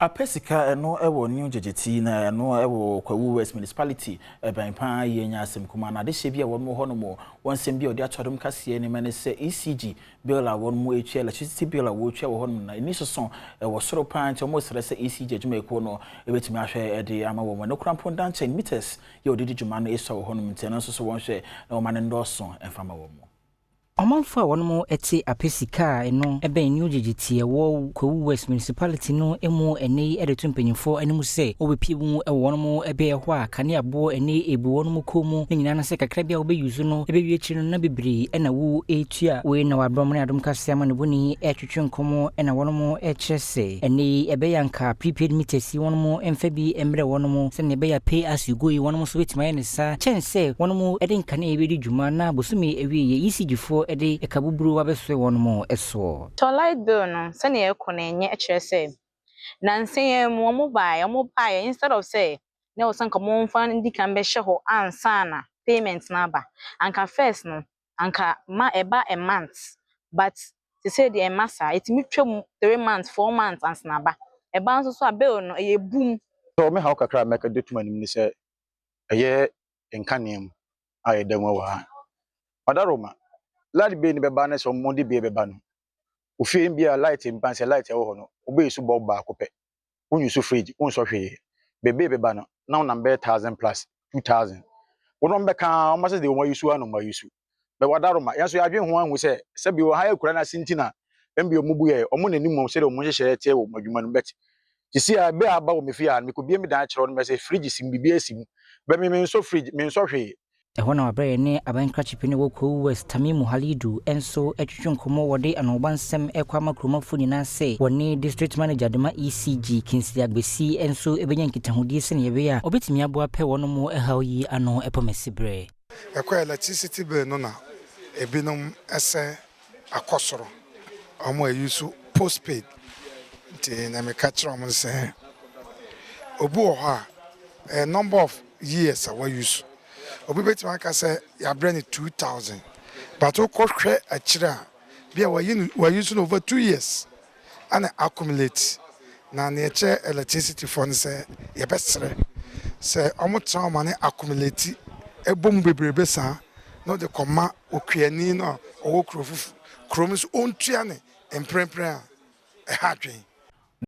Apɛ sika ɛno ɛwɔ New Gyegyeti na ɛno ɛwɔ Kwawu West Municipality ɛbɛn paa yie nya asɛm kumaa na adehyɛ bi a wɔn wɔ hɔ nom wɔn nsɛm bi a wɔde ato adom kaseɛ ne ma ne sɛ ECG bill a wɔn mu etua, electricity bill a wɔretua wɔ hɔ nom na ɛni soso ɛwɔ soro paa, nti wɔn resrɛ sɛ ECG adwumayɛkuo no ebɛtumi ahwɛ ɛde ama wɔn. Ɛno kora mpo ndankyɛn meters yɛ wɔde di dwuma no esua wɔ hɔ nom, nti ɛno nso so wɔn hwɛ na wɔn ano ndɔɔso ɛmfa ma wɔn. Ɔmanfo a wɔnom te apɛ sika a ɛno ɛbɛn New Gyegyeti ɛwɔ Kwawu West Municipality no mu ɛnɛ yi de to mpanyinfoɔ anim sɛ wɔbɛpie mu wɔ wɔnom ɛbɛyɛ hɔ a kaneaboɔ ɛne ebu wɔnom kɔn mu ne nyinaa no sɛ kakra bi a wɔbɛyi so no ɛbɛwie akyiri no na bebree ɛna wo ɛretua. Wei na wɔabrɔm ne adom kase ama ne bɔni ɛretwetwe nkɔmmɔ ɛna wɔnom ɛkyerɛ sɛ ɛnɛ yi ɛbɛyɛ anka prepaid meters yi wɔnom mfa bi mmerɛ wɔnom sɛnea ɛbɛyɛ pay as you go yi wɔnom nso bɛtumi ayɛ ne saa kyɛn sɛ wɔnom de nkanea bɛdi dwuma na bosome awie yɛ ECG foɔ de ɛka buburo abɛsoɛ wɔnom soɔ. Tɔ light bill no sɛnea ɛkɔ no ɛnyɛ, kyerɛ sɛ nansa yi mu wɔn baeɛ, instead of sɛ na ɛwɔ sɛ nka wɔmfa ndi kan bɛhyɛ hɔ ansa na payment no aba, anka first no anka ma ɛba a month, but te sɛ deɛ ɛma saa ɛtumi twam 3 months, 4 months ansa na aba. Ɛba nso so a, bill no ɛyɛ boom. Sɛ ɔme haw kakra a mɛka de tum anim ne sɛ ɛyɛ nkanea mu a yɛda mu wɔ ha. Ɔdaroma light bill ni bɛba ne sɛ ɔmo de bill bɛba no, ofie bi a light mpa sɛ light ɛwɔ hɔ no, wobɛyi so bulb baako pɛ, wonyi so fridge, wonsɔ hwee, bebree bɛba no na wonam bɛyɛ 1,000 plus, 2,000. Wɔn bɛka wɔn asɛ deɛ wɔn ayi so ano wɔn ayi so bɛ wadaroma. Yɛn nso yɛadwene ho ahu sɛ sɛbi wɔ ha yɛ kura n'ase nti na ɛmbi wɔn bu yɛ wɔn n'anim wɔn sɛdeɛ wɔn nhyehyɛ teɛ wɔ wɔn adwuma no bɛt sisi a bɛ aba wɔ me fie a mekɔbie me dan kyerɛ no sɛ fridge si mu, biribi asi mu bɛ me mensɔ fridge, mensɔ hwee. Ɛhɔ na wabrɛ ne aban krakyepe no wɔ Kwawu West, Tamimu Halidu, nso atwitwe nkɔmmɔ. Wɔde anoba nsɛm ɛkɔ ama kuromafo nyinaa sɛ wɔne district manager de ma ECG Kinsley Agbesi nso ɛbɛnya nkitahodie sɛnea ɛbɛyɛ a ɔbɛtumi aboa pɛ wɔn mu ɛhaw yi ano ɛpɔmasi berɛ. Ɛkɔ electricity bill no na ebinom ɛsɛ akɔ soro, ɔmo ayi so postpaid, nti na meka kyerɛ ɔmo sɛ obi wɔ hɔ a ɛyɛ number of years a wayi so. Obi bɛtumi aka sɛ yɛabrɛ no 2,000, but wokɔhwɛ akyire a bi a wayi no wayi so no over 2 years ana accumulate. Na nea ɛkyerɛ electricity foɔ no sɛ yɛbɛsrɛ sɛ ɔmo tena ɔmo ne accumulate ɛbɔ mu bebrebe saa na ɔde kɔma okuani no a ɔwɔ kuro foforɔ kurom nso ɔntua ne mprempren a ɛha adwene.